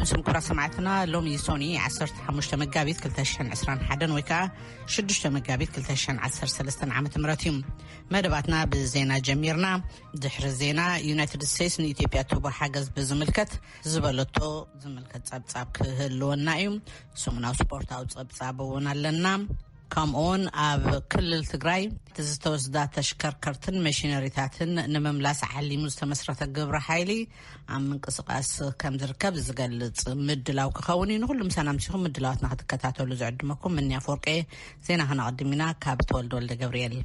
ስንኩራ ሰማዕትና ሎሚ ሶኒ ዓሰርተ ሓሙሽተ መጋቢት ክልተ ሽሕን ዕስራን ሓደን ወይ ከዓ ሽዱሽተ መጋቢት ክልተ ሽሕን ዓሰርተ ሰለስተን ዓመተ ምህረት እዩ። መደባትና ብዜና ጀሚርና። ድሕሪ ዜና፣ ዩናይትድ ስቴትስ ንኢትዮጵያ ትህቦ ሓገዝ ብዝምልከት ዝበለቶ ዝምልከት ጸብጻብ ክህልወና እዩ። ሰሙናዊ ስፖርታዊ ጸብጻብ እውን ኣለና። ከምኡውን ኣብ ክልል ትግራይ እቲ ዝተወስዳ ተሽከርከርትን መሽነሪታትን ንምምላስ ዓሊሙ ዝተመስረተ ግብረ ሓይሊ ኣብ ምንቅስቃስ ከም ዝርከብ ዝገልጽ ምድላው ክኸውን እዩ። ንኹሉም ሰላም ሲኹም ምድላዋትና ክትከታተሉ ዝዕድመኩም ምንያ ፎርቄ። ዜና ከነቐድም ኢና ካብ ተወልደ ወልደ ገብርኤል።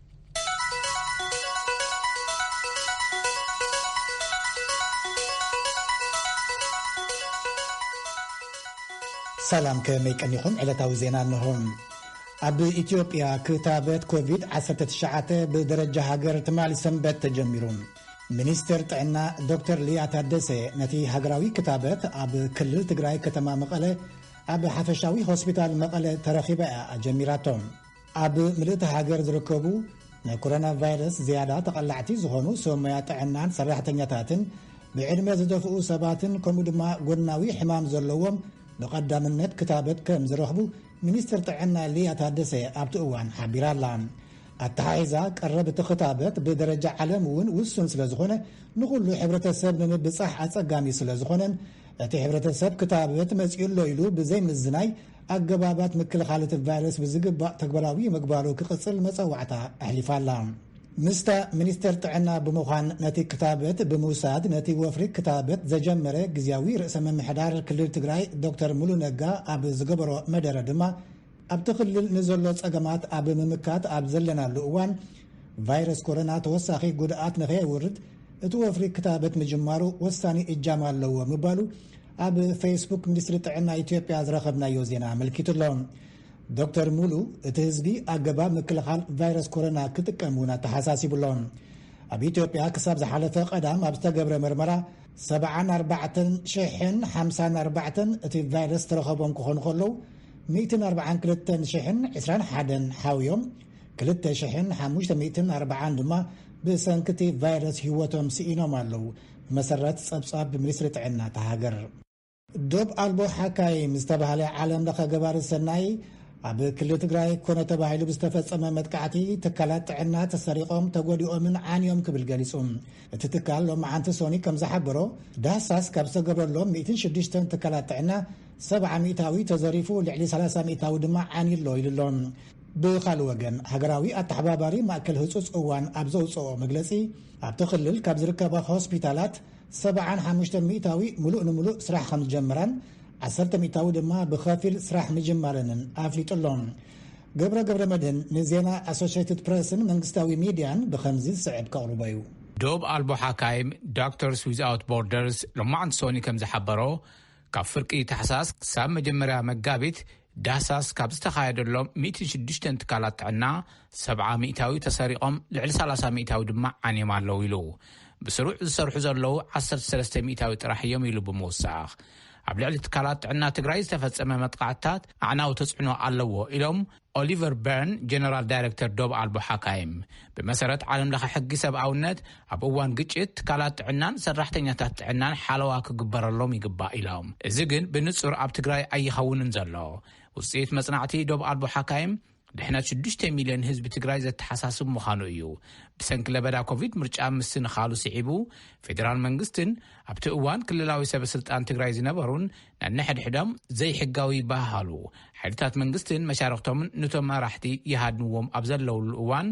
ሰላም፣ ከመይ ቀኒኹም? ዕለታዊ ዜና እንሆ። ኣብ ኢትዮጵያ ክታበት ኮቪድ ዓሰርተ ትሽዓተ ብደረጃ ሃገር ትማሊ ሰንበት ተጀሚሩ። ሚኒስትር ጥዕና ዶክተር ሊያ ታደሰ ነቲ ሃገራዊ ክታበት ኣብ ክልል ትግራይ ከተማ መቐለ ኣብ ሓፈሻዊ ሆስፒታል መቐለ ተረኺባ እያ ኣጀሚራቶ። ኣብ ምልእቲ ሃገር ዝርከቡ ናይ ኮሮና ቫይረስ ዝያዳ ተቐላዕቲ ዝኾኑ ሰብ ሞያ ጥዕናን ሰራሕተኛታትን ብዕድመ ዝደፍኡ ሰባትን ከምኡ ድማ ጎናዊ ሕማም ዘለዎም ብቐዳምነት ክታበት ከም ዝረኽቡ ሚኒስትር ጥዕና ሊያ ታደሰ ኣብቲ እዋን ሓቢራ ኣላ። ኣተሓሒዛ ቀረብ እቲ ክታበት ብደረጃ ዓለም እውን ውሱን ስለ ዝኾነ ንኹሉ ሕብረተሰብ ንምብጻሕ ኣጸጋሚ ስለ ዝኾነን እቲ ሕብረተሰብ ክታበት መጺኡ ኣሎ ኢሉ ብዘይምዝናይ ኣገባባት ምክልኻል እቲ ቫይረስ ብዝግባእ ተግባራዊ ምግባሩ ክቕጽል መጸዋዕታ ኣሕሊፋ ኣላ። ምስታ ሚኒስተር ጥዕና ብምዃን ነቲ ክታበት ብምውሳድ ነቲ ወፍሪ ክታበት ዘጀመረ ግዝያዊ ርእሰ ምምሕዳር ክልል ትግራይ ዶክተር ሙሉ ነጋ ኣብ ዝገበሮ መደረ ድማ ኣብቲ ክልል ንዘሎ ጸገማት ኣብ ምምካት ኣብ ዘለናሉ እዋን ቫይረስ ኮሮና ተወሳኺ ጉድኣት ንኸየውርድ እቲ ወፍሪ ክታበት ምጅማሩ ወሳኒ እጃም ኣለዎ ምባሉ ኣብ ፌስቡክ ሚኒስትሪ ጥዕና ኢትዮጵያ ዝረኸብናዮ ዜና ኣመልኪቱ ኣሎ። ዶክተር ሙሉ እቲ ህዝቢ ኣገባብ ምክልኻል ቫይረስ ኮሮና ክጥቀም እውን ኣተሓሳሲቡ ኣሎ። ኣብ ኢትዮጵያ ክሳብ ዝሓለፈ ቀዳም ኣብ ዝተገብረ መርመራ ሰብዓን ኣርባዕተን ሽሕን ሓምሳን ኣርባዕተን እቲ ቫይረስ ተረኸቦም ክኾኑ ከለዉ ሚእትን ኣርባዓን ክልተን ሽሕን ዕስራን ሓደን ሓውዮም ክልተ ሽሕን ሓሙሽተ ሚእትን ኣርባዓን ድማ ብሰንኪ እቲ ቫይረስ ህይወቶም ስኢኖም ኣለዉ። ብመሰረት ጸብጻብ ብሚኒስትሪ ጥዕና እታ ሃገር። ዶብ ኣልቦ ሓካይም ዝተባህለ ዓለም ለኸ ገባሪ ሰናይ ኣብ ክልል ትግራይ ኮነ ተባሂሉ ብዝተፈጸመ መጥቃዕቲ ትካላት ጥዕና ተሰሪቖም ተጎዲኦምን ዓንዮም ክብል ገሊጹ። እቲ ትካል ሎመዓንቲ ሶኒ ከም ዝሓበሮ ዳህሳስ ካብ ዝተገብረሎም ሚእትን ሽዱሽተን ትካላት ጥዕና ሰብዓ ሚእታዊ ተዘሪፉ ልዕሊ ሰላሳ ሚእታዊ ድማ ዓንዩ ኣሎ ኢሉ ኣሎ። ብኻልእ ወገን ሃገራዊ ኣተሓባባሪ ማእከል ህጹጽ እዋን ኣብ ዘውፅኦ መግለጺ ኣብቲ ክልል ካብ ዝርከባ ሆስፒታላት ሰብዓን ሓሙሽተን ሚእታዊ ሙሉእ ንሙሉእ ስራሕ ከም ዝጀመራን ዓሰርተ ሚእታዊ ድማ ብኸፊል ስራሕ ምጅማረንን ኣፍሊጡ ኣሎ። ገብረ ገብረ መድህን ንዜና ኣሶሽትድ ፕረስን መንግስታዊ ሚድያን ብኸምዚ ዝስዕብ ከቕርቦ እዩ። ዶብ ኣልቦ ሓካይም ዶክተርስ ዊዝኣውት ቦርደርስ ሎማዓንቲ ሶኒ ከም ዝሓበሮ ካብ ፍርቂ ታሕሳስ ክሳብ መጀመርያ መጋቢት ዳህሳስ ካብ ዝተኻየደሎም ሚእትን ሽዱሽተን ትካላት ጥዕና ሰብዓ ሚእታዊ ተሰሪቖም ልዕሊ ሰላሳ ሚእታዊ ድማ ዓንዮም ኣለዉ ኢሉ። ብስሩዕ ዝሰርሑ ዘለዉ ዓሰርተ ሰለስተ ሚእታዊ ጥራሕ እዮም ኢሉ ብምውሳኽ ኣብ ልዕሊ ትካላት ጥዕና ትግራይ ዝተፈጸመ መጥቃዕትታት ኣዕናዊ ተጽዕኖ ኣለዎ ኢሎም ኦሊቨር በርን ጀነራል ዳይረክተር ዶብ ኣልቦ ሓካይም። ብመሰረት ዓለም ለኸ ሕጊ ሰብኣውነት ኣብ እዋን ግጭት ትካላት ጥዕናን ሰራሕተኛታት ጥዕናን ሓለዋ ክግበረሎም ይግባእ ኢሎም። እዚ ግን ብንጹር ኣብ ትግራይ ኣይኸውንን ዘሎ። ውፅኢት መጽናዕቲ ዶብ ኣልቦ ሓካይም ድሕነት ሽዱሽተ ሚልዮን ህዝቢ ትግራይ ዘተሓሳስብ ምዃኑ እዩ። ብሰንኪ ለበዳ ኮቪድ ምርጫ ምስንኻሉ ስዒቡ ፌዴራል መንግስትን ኣብቲ እዋን ክልላዊ ሰበ ስልጣን ትግራይ ዝነበሩን ነንሕድሕዶም ዘይሕጋዊ ይበሃሃሉ። ሓይልታት መንግስትን መሻርክቶምን ነቶም መራሕቲ ይሃድንዎም ኣብ ዘለውሉ እዋን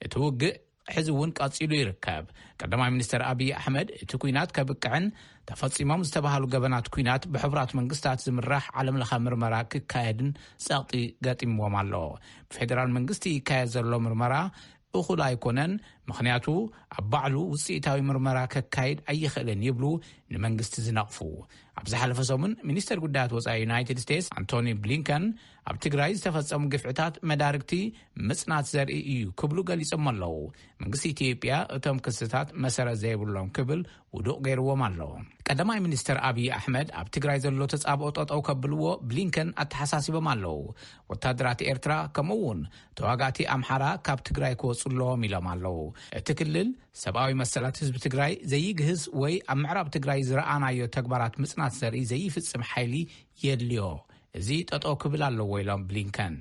እቲ ውግእ ሕዚ እውን ቀጺሉ ይርከብ። ቀዳማይ ሚኒስትር ኣብይ ኣሕመድ እቲ ኩናት ከብቅዕን ተፈጺሞም ዝተባሃሉ ገበናት ኩናት ብሕቡራት መንግስታት ዝምራሕ ዓለም ለኸ ምርመራ ክካየድን ጸቕጢ ገጢምዎም ኣሎ። ብፌዴራል መንግስቲ ይካየድ ዘሎ ምርመራ እኹል ኣይኮነን፣ ምኽንያቱ ኣብ ባዕሉ ውፅኢታዊ ምርመራ ከካይድ ኣይኽእልን ይብሉ ንመንግስቲ ዝነቕፉ። ኣብ ዝሓለፈ ሰሙን ሚኒስተር ጉዳያት ወፃኢ ዩናይትድ ስቴትስ ኣንቶኒ ብሊንከን ኣብ ትግራይ ዝተፈጸሙ ግፍዕታት መዳርግቲ ምጽናት ዘርኢ እዩ ክብሉ ገሊጾም ኣለዉ። መንግስቲ ኢትዮጵያ እቶም ክስታት መሰረት ዘይብሎም ክብል ውዱቕ ገይርዎም ኣሎ። ቀዳማይ ሚኒስተር ኣብይ ኣሕመድ ኣብ ትግራይ ዘሎ ተጻብኦ ጠጠው ከብልዎ ብሊንከን ኣተሓሳሲቦም ኣለዉ። ወታደራት ኤርትራ ከምኡ እውን ተዋጋእቲ ኣምሓራ ካብ ትግራይ ክወፁ ኣለዎም ኢሎም ኣለዉ። እቲ ክልል ሰብኣዊ መሰላት ህዝቢ ትግራይ ዘይግህስ ወይ ኣብ ምዕራብ ትግራይ ዝረኣናዮ ተግባራት ምጽናት ዘርኢ ዘይፍጽም ሓይሊ የድልዮ። እዚ ጠጠው ክብል ኣለዎ ኢሎም ብሊንከን።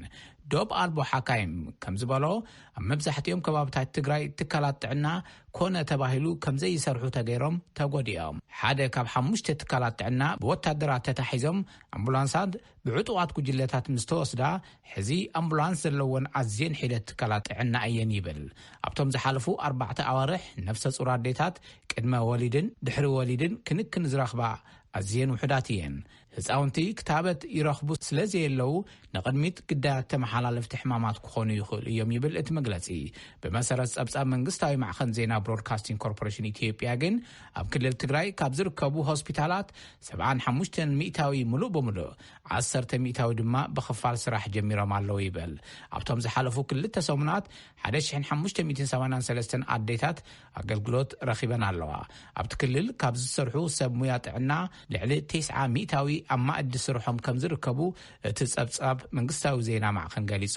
ዶብ ኣልቦ ሓካይም ከም ዝበሎ፣ ኣብ መብዛሕትኦም ከባብታት ትግራይ ትካላት ጥዕና ኮነ ተባሂሉ ከም ዘይሰርሑ ተገይሮም ተጎዲኦም። ሓደ ካብ ሓሙሽተ ትካላት ጥዕና ብወታደራት ተታሒዞም፣ ኣምቡላንሳት ብዕጡቓት ጉጅለታት ምስ ተወስዳ፣ ሕዚ ኣምቡላንስ ዘለወን ኣዝየን ሒደት ትካላት ጥዕና እየን ይብል። ኣብቶም ዝሓለፉ ኣርባዕተ ኣዋርሕ ነፍሰ ጹር ኣዴታት ቅድመ ወሊድን ድሕሪ ወሊድን ክንክን ዝረኽባ ኣዝየን ውሑዳት እየን። ህፃውንቲ ክታበት ይረኽቡ ስለ ዘየለዉ፣ ንቕድሚት ግዳያት ተመሓላለፍቲ ሕማማት ክኾኑ ይኽእሉ እዮም ይብል እቲ መግለጺ። ብመሰረት ጸብጻብ መንግስታዊ ማዕኸን ዜና ብሮድካስቲንግ ኮርፖሬሽን ኢትዮጵያ ግን፣ ኣብ ክልል ትግራይ ካብ ዝርከቡ ሆስፒታላት ሰብዓን ሓሙሽተን ሚእታዊ ምሉእ ብምሉእ፣ ዓሰርተ ሚእታዊ ድማ ብኽፋል ስራሕ ጀሚሮም ኣለዉ ይብል። ኣብቶም ዝሓለፉ ክልተ ሰሙናት ሓደ ሽሕን ሓሙሽተ ሚእትን ሰማንያን ሰለስተን ኣዴታት ኣገልግሎት ረኺበን ኣለዋ። ኣብቲ ክልል ካብ ዝሰርሑ ሰብ ሙያ ጥዕና ልዕሊ ተስዓ ሚእታዊ ኣብ ማእዲ ስርሖም ከም ዝርከቡ እቲ ጸብጻብ መንግስታዊ ዜና ማዕኸን ገሊጹ።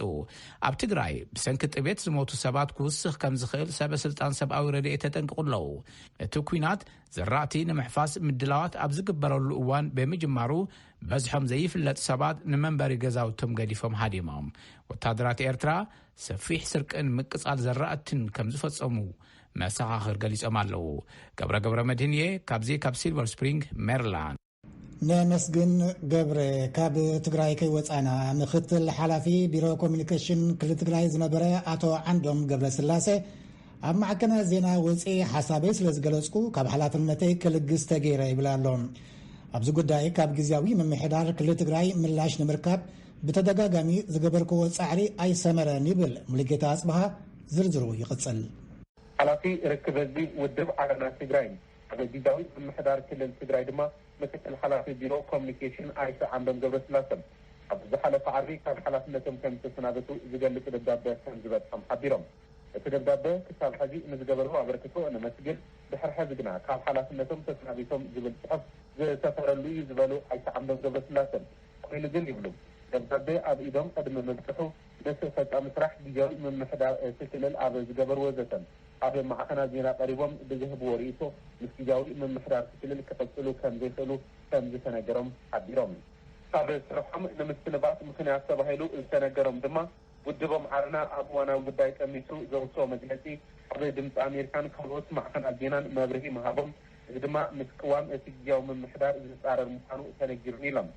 ኣብ ትግራይ ብሰንኪ ጥቤት ዝሞቱ ሰባት ክውስኽ ከም ዝኽእል ሰበ ስልጣን ሰብኣዊ ረድኤት የጠንቅቑ ኣለዉ። እቲ ኲናት ዘራእቲ ንምሕፋስ ምድላዋት ኣብ ዝግበረሉ እዋን ብምጅማሩ፣ በዝሖም ዘይፍለጥ ሰባት ንመንበሪ ገዛውቶም ገዲፎም ሃዲሞም። ወታደራት ኤርትራ ሰፊሕ ስርቅን ምቅጻል ዘራእትን ከም ዝፈጸሙ መሰኻኽር ገሊጾም ኣለዉ። ገብረ ገብረ መድህን እየ፣ ካብዚ ካብ ሲልቨር ስፕሪንግ ሜሪላንድ። ነመስግን ገብረ። ካብ ትግራይ ከይወፃና፣ ምክትል ሓላፊ ቢሮ ኮሚኒኬሽን ክልል ትግራይ ዝነበረ ኣቶ ዓንዶም ገብረስላሴ ኣብ ማዕከናት ዜና ወፂኤ ሓሳበይ ስለ ዝገለፅኩ፣ ካብ ሓላፍነተይ ክልግስ ተገይረ ይብል ኣሎ። ኣብዚ ጉዳይ ካብ ግዝያዊ ምምሕዳር ክልል ትግራይ ምላሽ ንምርካብ ብተደጋጋሚ ዝገበርክዎ ፃዕሪ ኣይሰመረን ይብል ሙሉጌታ ኣፅብሃ። ዝርዝሩ ይቕፅል። ሓላፊ ርክብ ህዝቢ ውድብ ዓረና ትግራይ፣ ኣብ ግዝያዊ ምምሕዳር ክልል ትግራይ ድማ ምክትል ሓላፊ ቢሮ ኮሚኒኬሽን ኣይተ ዓንዶም ገብረስላሰ፣ ኣብ ዝሓለፈ ዓርቢ ካብ ሓላፍነቶም ከም ዝተሰናበቱ ዝገልጽ ደብዳበ ከም ዝበጽሖም ሓቢሮም። እቲ ደብዳበ ክሳብ ሕዚ ንዝገበርዎ ኣበርክቶ ነመስግን፣ ድሕሪ ሕዚ ግና ካብ ሓላፍነቶም ተሰናቢቶም ዝብል ጽሑፍ ዝሰፈረሉ እዩ ዝበሉ ኣይተ ዓንዶም ገብረስላሰ፣ ኮይኑ ግን ይብሉ፣ ደብዳበ ኣብ ኢዶም ቅድሚ ምብጽሑ፣ ምስ ፈጻሚ ስራሕ ግዝያዊ ምምሕዳር እቲ ክልል ኣብ ዝገበርዎ ዘተን ኣብ ማዕኸናት ዜና ቀሪቦም ብዝህብዎ ርእይቶ፣ ምስ ግዝያዊ ምምሕዳር እቲ ክልል ክቕጽሉ ከም ዘይኽእሉ ከም ዝተነገሮም ሓቢሮም። ካብ ስርሖም ንምስንባት ምኽንያት ተባሂሉ ዝተነገሮም ድማ፣ ውድቦም ዓረና ኣብ እዋናዊ ጉዳይ ጠሚቱ ዘውፅኦ መግለፂ ኣብ ድምፂ ኣሜሪካን ካልኦት ማዕኸናት ዜናን መብርሂ ምሃቦም፣ እዚ ድማ ምስ ቅዋም እቲ ግዝያዊ ምምሕዳር ዝፃረር ምዃኑ ተነጊሩን ኢሎም።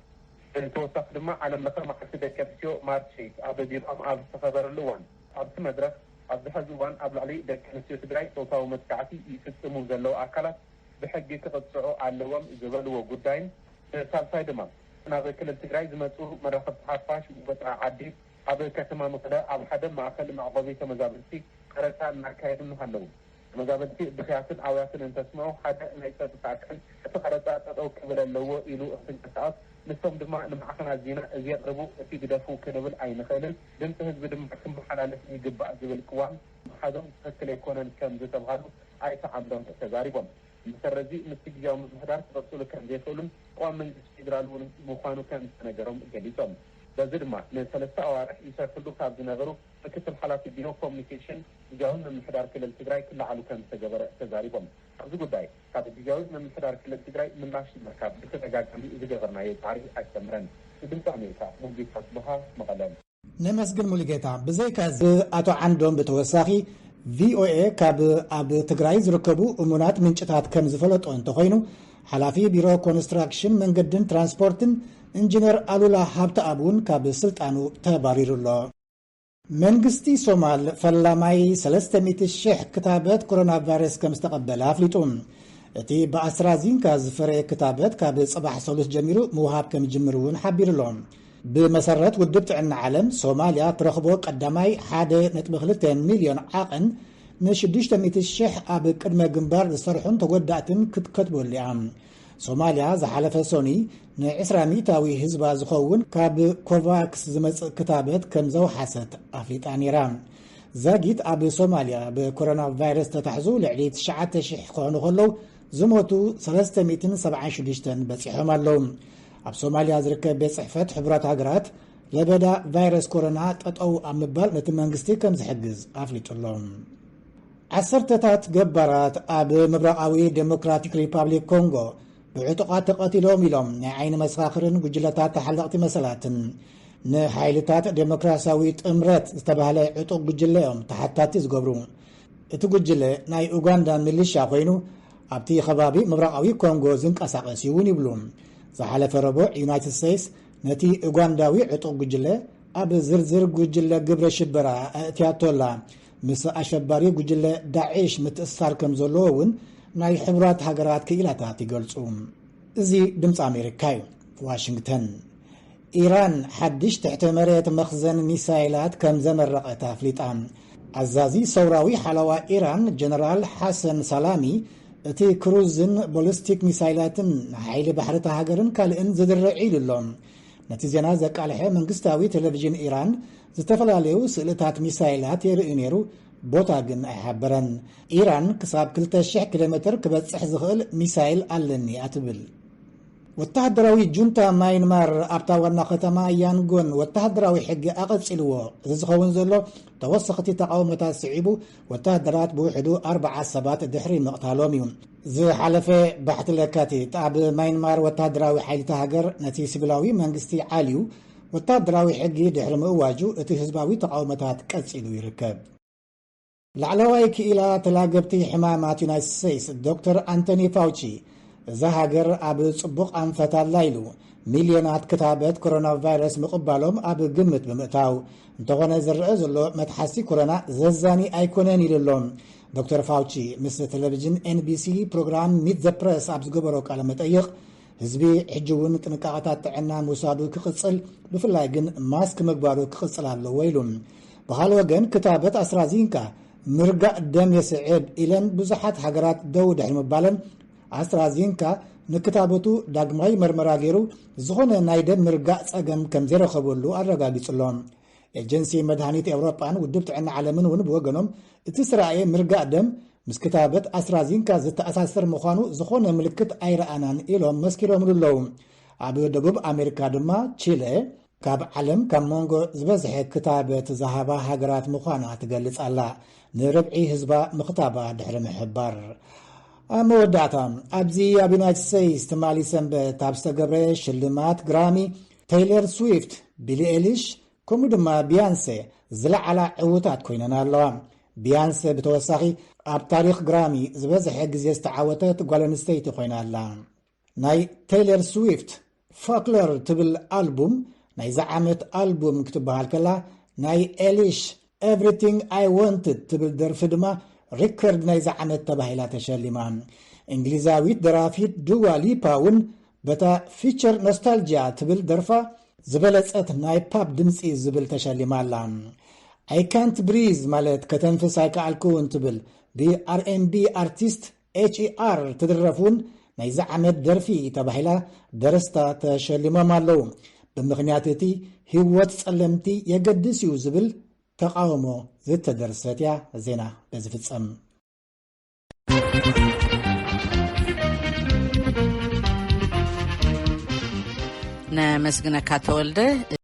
ብተወሳኺ ድማ ዓለም ለኸ መዓልቲ ደቂ ኣንስትዮ ማርች ኤይት ኣብ ቢሮኦም ኣብ ዝተኸበረሉ እዋን፣ ኣብቲ መድረኽ ኣብዚ ሕዚ እዋን ኣብ ልዕሊ ደቂ ኣንስትዮ ትግራይ ፆታዊ መጥቃዕቲ ይፍፅሙ ዘለዉ ኣካላት ብሕጊ ክቕፅዑ ኣለዎም ዝበልዎ ጉዳይን፣ ብሳልሳይ ድማ ናብ ክልል ትግራይ ዝመፁ መራኸብቲ ሓፋሽ ወፃኢ ዓዲ ኣብ ከተማ መቐለ ኣብ ሓደ ማእኸል መዕቆቢ ተመዛበልቲ ቀረፃ እናካየዱ እናሃለዉ፣ ተመዛበልቲ ብኽያትን ኣውያትን እንተስምዑ፣ ሓደ ናይ ፀጥታ ኣካል እቲ ቀረፃ ጠጠው ክብል ኣለዎ ኢሉ እንትንቀሳቐስ፣ ንሶም ድማ ንማዕኸናት ዜና እዚ የቕርቡ፣ እቲ ግደፉ ክንብል ኣይንኽእልን፣ ድምፂ ህዝቢ ድማ ክመሓላለፍ ይግባእ ዝብል ቅዋም ምሓዞም ትኽክል ኣይኮነን ከም ዝተብሃሉ ኣይተ ዓንዶም ተዛሪቦም። ብመሰረት እዚ ምስቲ ግዝያዊ ምምሕዳር ክቐፅሉ ከም ዘይኽእሉን ቅዋም መንግስቲ ፌዴራል እውን ምዃኑ ከም ዝተነገሮም ገሊፆም። በዚ ድማ ንሰለስተ ኣዋርሕ ይሰርሕሉ ካብ ዝነበሩ ምክትል ሓላፊ ቢሮ ኮሚኒኬሽን ግዝያዊ ምምሕዳር ክልል ትግራይ ክለዓሉ ከም ዝተገበረ ተዛሪቦም። ኣብዚ ጉዳይ ካብ ግዝያዊ ምምሕዳር ክልል ትግራይ ምላሽ ንምርካብ ብተደጋጋሚ ዝገበርናዮ ፃዕሪ ኣይሰምረን። ንድምፂ ኣሜሪካ፣ ሙልጌታ ጽብሃ፣ መቐለ። ነመስግን ሙሉጌታ። ብዘይካዚ ኣቶ ዓንዶም ብተወሳኺ ቪኦኤ ካብ ኣብ ትግራይ ዝርከቡ እሙናት ምንጭታት ከም ዝፈለጦ እንተኾይኑ፣ ሓላፊ ቢሮ ኮንስትራክሽን መንገድን ትራንስፖርትን ኢንጂነር ኣሉላ ሃብተኣብ እውን ካብ ስልጣኑ ተባሪሩ ኣሎ። መንግስቲ ሶማል ፈላማይ ሰለስተ ሚእቲ ሺሕ ክታበት ኮሮና ቫይረስ ከም ዝተቐበለ ኣፍሊጡ። እቲ ብኣስትራዚንካ ዝፈረየ ክታበት ካብ ጽባሕ ሰሉስ ጀሚሩ ምውሃብ ከም ዝጅምር እውን ሓቢሩ ኣሎ። ብመሰረት ውድብ ጥዕና ዓለም፣ ሶማልያ ትረኽቦ ቀዳማይ ሓደ ነጥቢ ክልተ ሚልዮን ዓቐን ንሽዱሽተ ሚእቲ ሺሕ ኣብ ቅድመ ግንባር ዝሰርሑን ተጎዳእትን ክትከትበሉ እያ። ሶማልያ ዝሓለፈ ሶኒ ንዕስራ ሚእታዊ ህዝባ ዝኸውን ካብ ኮቫክስ ዝመጽእ ክታበት ከም ዘውሓሰት ኣፍሊጣ ነይራ። ዛጊት ኣብ ሶማልያ ብኮሮና ቫይረስ ተታሕዙ ልዕሊ ትሽዓተ ሺሕ ክኾኑ ከለዉ፣ ዝሞቱ ሰለስተ ሚእትን ሰብዓን ሽዱሽተን በጺሖም ኣለዉ። ኣብ ሶማልያ ዝርከብ ቤት ጽሕፈት ሕቡራት ሃገራት ለበዳ ቫይረስ ኮሮና ጠጠው ኣብ ምባል ነቲ መንግስቲ ከም ዝሕግዝ ኣፍሊጡ ኣሎ። ዓሰርተታት ገባራት ኣብ ምብራቓዊ ዴሞክራቲክ ሪፓብሊክ ኮንጎ ብዕጡቓት ተቐቲሎም ኢሎም ናይ ዓይኒ መሰኻኽርን ጉጅለታት ተሓለቕቲ መሰላትን። ንሓይልታት ዴሞክራሲያዊ ጥምረት ዝተባህለ ዕጡቕ ጉጅለ እዮም ተሓታቲ ዝገብሩ። እቲ ጉጅለ ናይ ኡጋንዳ ሚሊሻ ኮይኑ ኣብቲ ከባቢ ምብራቓዊ ኮንጎ ዝንቀሳቐስ እዩ እውን ይብሉ። ዝሓለፈ ረቡዕ ዩናይትድ ስቴትስ ነቲ ኡጋንዳዊ ዕጡቕ ጉጅለ ኣብ ዝርዝር ጉጅለ ግብረ ሽበራ ኣእትያቶ ኣላ። ምስ ኣሸባሪ ጉጅለ ዳዒሽ ምትእስሳር ከም ዘለዎ እውን ናይ ሕቡራት ሃገራት ክኢላታት ይገልጹ። እዚ ድምፂ ኣሜሪካ እዩ። ዋሽንግተን። ኢራን ሓድሽ ትሕተ መሬት መኽዘን ሚሳይላት ከም ዘመረቐት ኣፍሊጣ። ኣዛዚ ሰውራዊ ሓለዋ ኢራን ጀነራል ሓሰን ሳላሚ፣ እቲ ክሩዝን ቦሊስቲክ ሚሳይላትን ንሓይሊ ባሕሪ እታ ሃገርን ካልእን ዝድርዕ ኢሉ ኣሎ። ነቲ ዜና ዘቃልሐ መንግስታዊ ቴሌቪዥን ኢራን ዝተፈላለዩ ስእልታት ሚሳይላት የርኢ ነይሩ፣ ቦታ ግን ኣይሓበረን። ኢራን ክሳብ ክልተ ሽሕ ኪሎ ሜትር ክበጽሕ ዝኽእል ሚሳይል ኣለኒ እያ ትብል። ወተሃደራዊ ጁንታ ማይንማር ኣብታ ዋና ከተማ ያንጎን ወተሃደራዊ ሕጊ ኣቐጺልዎ። እዚ ዝኸውን ዘሎ ተወሰኽቲ ተቓውሞታት ስዒቡ ወተሃደራት ብውሕዱ ኣርብዓ ሰባት ድሕሪ ምቕታሎም እዩ። ዝሓለፈ ባሕቲ ለካቲት ኣብ ማይንማር ወተሃደራዊ ሓይልታት ሃገር ነቲ ሲቪላዊ መንግስቲ ዓልዩ ወተሃደራዊ ሕጊ ድሕሪ ምእዋጁ እቲ ህዝባዊ ተቓውሞታት ቀጺሉ ይርከብ። ላዕለዋይ ክኢላ ተላገብቲ ሕማማት ዩናይትድ ስቴትስ ዶክተር ኣንቶኒ ፋውቺ፣ እዛ ሃገር ኣብ ጽቡቕ ኣንፈት ኣላ ኢሉ፣ ሚልዮናት ክታበት ኮሮና ቫይረስ ምቕባሎም ኣብ ግምት ብምእታው፣ እንተኾነ ዝረአ ዘሎ መትሓዝቲ ኮሮና ዘዛኒ ኣይኮነን ኢሉ ኣሎ። ዶክተር ፋውቺ ምስ ቴሌቪዥን ኤንቢሲ ፕሮግራም ሚት ዘ ፕረስ ኣብ ዝገበሮ ቃለ መጠይቕ፣ ህዝቢ ሕጂ እውን ጥንቃቐታት ጥዕና ምውሳዱ ክቕጽል፣ ብፍላይ ግን ማስክ ምግባሩ ክቕጽል ኣለዎ ኢሉ። ብኻልእ ወገን ክታበት ኣስትራዚንካ ምርጋእ ደም የስዕብ ኢለን ብዙሓት ሃገራት ደው ድሕሪ ምባለን፣ ኣስትራዚንካ ንክታበቱ ዳግማይ መርመራ ገይሩ ዝኾነ ናይ ደም ምርጋእ ጸገም ከም ዘይረኸበሉ ኣረጋጊጹ ኣሎ። ኤጀንሲ መድሃኒት ኤውሮጳን ውድብ ጥዕና ዓለምን እውን ብወገኖም እቲ ስራኤ ምርጋእ ደም ምስ ክታበት ኣስትራዚንካ ዝተኣሳሰር ምዃኑ ዝኾነ ምልክት ኣይረኣናን ኢሎም መስኪሮምሉ ኣለዉ። ኣብ ደቡብ ኣሜሪካ ድማ ቺለ ካብ ዓለም ካብ መንጎ ዝበዝሐ ክታበት ዝሃባ ሃገራት ምዃና ትገልጽ ኣላ። ንርብዒ ህዝባ ምኽታባ ድሕሪ ምሕባር። ኣብ መወዳእታ፣ ኣብዚ ኣብ ዩናይትድ ስቴትስ ትማሊ ሰንበት ኣብ ዝተገብረ ሽልማት ግራሚ፣ ቴይለር ስዊፍት፣ ቢሊ ኤሊሽ፣ ከምኡ ድማ ቢያንሴ ዝለዓላ ዕዉታት ኮይነን ኣለዋ። ቢያንሴ ብተወሳኺ ኣብ ታሪኽ ግራሚ ዝበዝሐ ግዜ ዝተዓወተት ጓል ኣንስተይቲ ኮይና ኣላ። ናይ ቴይለር ስዊፍት ፎክለር ትብል ኣልቡም ናይዛ ዓመት ኣልቡም ክትበሃል ከላ፣ ናይ ኤሊሽ ኤቭሪቲንግ ኣይ ዋንትድ ትብል ደርፊ ድማ ሪከርድ ናይዛ ዓመት ተባሂላ ተሸሊማ። እንግሊዛዊት ደራፊት ዱዋ ሊፓ እውን በታ ፊቸር ኖስታልጂያ ትብል ደርፋ ዝበለጸት ናይ ፓፕ ድምጺ ዝብል ተሸሊማ ኣላ። ኣይ ካንት ብሪዝ ማለት ከተንፍስ ኣይከኣልኩን ትብል ብኣርኤንቢ ኣርቲስት ኤች ኢ ኣር ትድረፍ እውን ናይዚ ዓመት ደርፊ ተባሂላ ደረስታ ተሸሊሞም ኣለዉ። ብምኽንያት እቲ ህይወት ጸለምቲ የገድስ እዩ ዝብል ተቓውሞ ዝተደርሰት እያ። ዜና በዚ ፍጸም። ነመስግነካ ተወልደ።